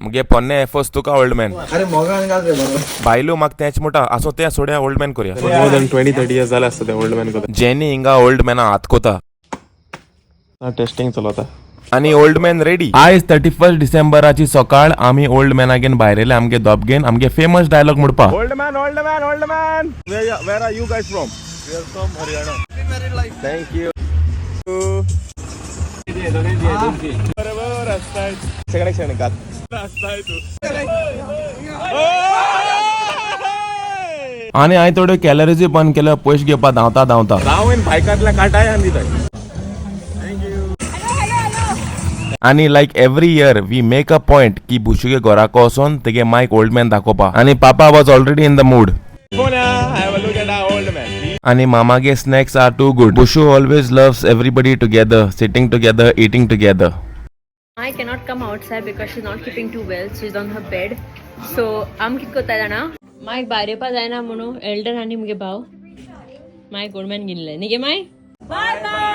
मुगे पोन्ने एफोस तुका old man. अरे, मोगान घाल रे बरोबर. बायलो म्हाका तेंच म्हणटा. आसूं, तें सोड्या, ओल्ड मॅन करूया. मोर दॅन 20-30 इयर्स जाले आसता ते ओल्ड मॅन कोता. जेनी हिंगा ओल्ड मॅना हात कोता. टेस्टिंग चलता. आनी ओल्ड मॅन रेडी. आयज 31 डिसेंबराची सकाळ. आमी ओल्ड मॅनागेन भायर येयले आमगे दोबगेन आमगे फेमस डायलॉग म्हणपा. Old man, old man, old man, where are you guys from? We are from Haryana. Thank you. बरोबर असताय सगळे क्षण गात असताय तू. आनी हांवें थोड्यो कॅलरीजूय बंद केल्यो पयशे घेवपा धांवता धांवता. रावन बायकांतल्या काटाय आनी दिताय. आनी like every year we make a point की बुशुगे घराको वचोन तेगे मायक ओल्ड मॅन दाखोवपा आनी पापा was already in the mood. Have a look at our old man. आनी मामागे snacks are too good. Bushu always loves everybody together, sitting together, eating together. I cannot come outside because she's not keeping too well. She's on her bed. So आम कित कोत्ता जाणा, मायक भायर येवपा जायना म्हणून Elden आनी मुगे भाव मायक ओल्ड मॅन घेयल्ले न्ही गे my. Bye bye.